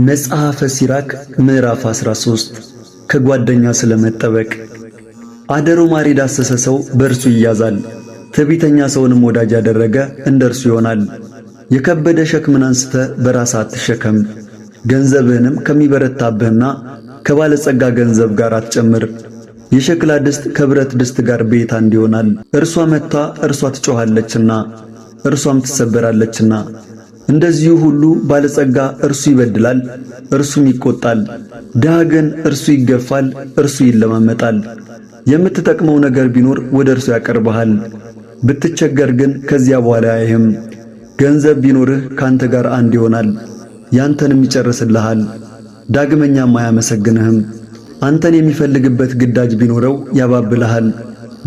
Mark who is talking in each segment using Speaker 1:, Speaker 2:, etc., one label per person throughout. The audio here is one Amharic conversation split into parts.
Speaker 1: መጽሐፈ ሲራክ ምዕራፍ 13 ከጓደኛ ስለመጠበቅ። አደሮ ማር የዳሰሰ ሰው በእርሱ ይያዛል፣ ትዕቢተኛ ሰውንም ወዳጅ ያደረገ እንደ እርሱ ይሆናል። የከበደ ሸክምን አንስተ በራስህ አትሸከም፣ ገንዘብህንም ከሚበረታብህና ከባለጸጋ ገንዘብ ጋር አትጨምር። የሸክላ ድስት ከብረት ድስት ጋር ቤት አንድ ይሆናል፣ እርሷ መጥታ እርሷ ትጮኻለችና እርሷም ትሰበራለችና። እንደዚሁ ሁሉ ባለጸጋ እርሱ ይበድላል፣ እርሱም ይቆጣል። ድሃ ግን እርሱ ይገፋል፣ እርሱ ይለማመጣል። የምትጠቅመው ነገር ቢኖር ወደ እርሱ ያቀርብሃል። ብትቸገር ግን ከዚያ በኋላ አያይህም። ገንዘብ ቢኖርህ ካንተ ጋር አንድ ይሆናል፣ ያንተንም ይጨርስልሃል፣ ዳግመኛም አያመሰግንህም። አንተን የሚፈልግበት ግዳጅ ቢኖረው ያባብልሃል፣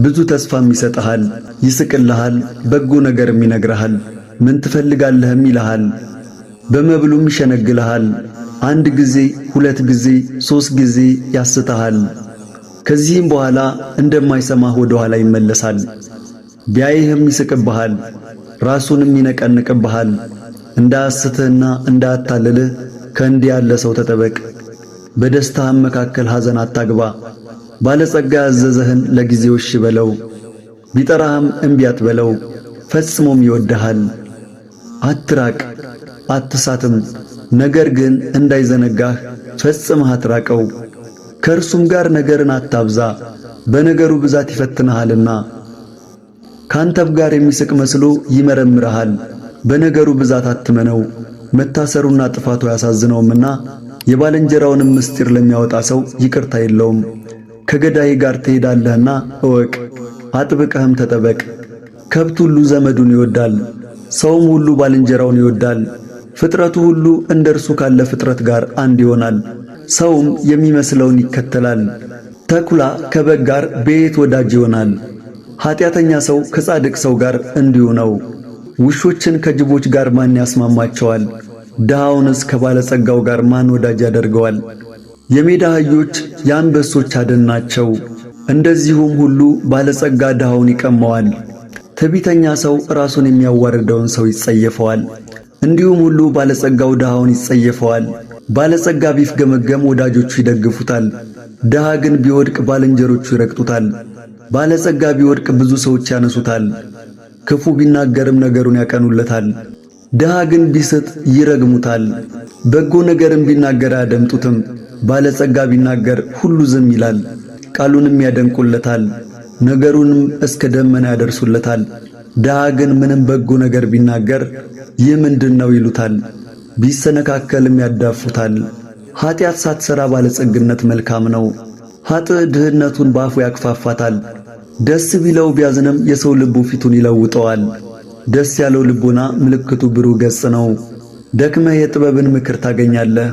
Speaker 1: ብዙ ተስፋም ይሰጥሃል፣ ይስቅልሃል፣ በጎ ነገርም ይነግርሃል። ምን ትፈልጋለህም ይልሃል። በመብሉም ይሸነግልሃል። አንድ ጊዜ፣ ሁለት ጊዜ፣ ሶስት ጊዜ ያስተሃል። ከዚህም በኋላ እንደማይሰማህ ወደ ኋላ ይመለሳል። ቢያይህም ይስቅብሃል፣ ራሱንም ይነቀንቅብሃል። እንዳያስትህና እንዳያታልልህ ከእንዲህ ያለ ሰው ተጠበቅ። በደስታህም መካከል ሐዘን አታግባ። ባለጸጋ ያዘዘህን ለጊዜው እሺ በለው፣ ቢጠራህም እምቢ አትበለው፣ ፈጽሞም ይወድሃል። አትራቅ አትሳትም፣ ነገር ግን እንዳይዘነጋህ ፈጽመህ አትራቀው። ከእርሱም ጋር ነገርን አታብዛ፣ በነገሩ ብዛት ይፈትንሃልና። ካንተም ጋር የሚስቅ መስሎ ይመረምርሃል። በነገሩ ብዛት አትመነው፣ መታሰሩና ጥፋቱ አያሳዝነውምና። የባልንጀራውንም ምስጢር ለሚያወጣ ሰው ይቅርታ የለውም። ከገዳይ ጋር ትሄዳለህና እወቅ፣ አጥብቀህም ተጠበቅ። ከብት ሁሉ ዘመዱን ይወዳል፣ ሰውም ሁሉ ባልንጀራውን ይወዳል። ፍጥረቱ ሁሉ እንደ እርሱ ካለ ፍጥረት ጋር አንድ ይሆናል። ሰውም የሚመስለውን ይከተላል። ተኩላ ከበግ ጋር ቤት ወዳጅ ይሆናል። ኃጢአተኛ ሰው ከጻድቅ ሰው ጋር እንዲሁ ነው። ውሾችን ከጅቦች ጋር ማን ያስማማቸዋል? ድሃውንስ ከባለጸጋው ጋር ማን ወዳጅ ያደርገዋል? የሜዳ አህዮች የአንበሶች አደን ናቸው። እንደዚሁም ሁሉ ባለጸጋ ድሃውን ይቀማዋል። ትዕቢተኛ ሰው ራሱን የሚያዋርደውን ሰው ይጸየፈዋል። እንዲሁም ሁሉ ባለጸጋው ድሃውን ይጸየፈዋል። ባለጸጋ ቢፍገመገም ወዳጆቹ ይደግፉታል። ድሃ ግን ቢወድቅ ባልንጀሮቹ ይረግጡታል። ባለጸጋ ቢወድቅ ብዙ ሰዎች ያነሱታል። ክፉ ቢናገርም ነገሩን ያቀኑለታል። ድሃ ግን ቢስት ይረግሙታል። በጎ ነገርም ቢናገር አያደምጡትም። ባለጸጋ ቢናገር ሁሉ ዝም ይላል፣ ቃሉንም ያደንቁለታል፣ ነገሩንም እስከ ደመና ያደርሱለታል። ድሃ ግን ምንም በጎ ነገር ቢናገር ይህ ምንድን ነው ይሉታል፣ ቢሰነካከልም ያዳፉታል። ኃጢአት ሳትሠራ ባለጸግነት መልካም ነው። ኃጥእ ድህነቱን በአፉ ያክፋፋታል። ደስ ቢለው ቢያዝንም የሰው ልቡ ፊቱን ይለውጠዋል። ደስ ያለው ልቦና ምልክቱ ብሩህ ገጽ ነው። ደክመህ የጥበብን ምክር ታገኛለህ።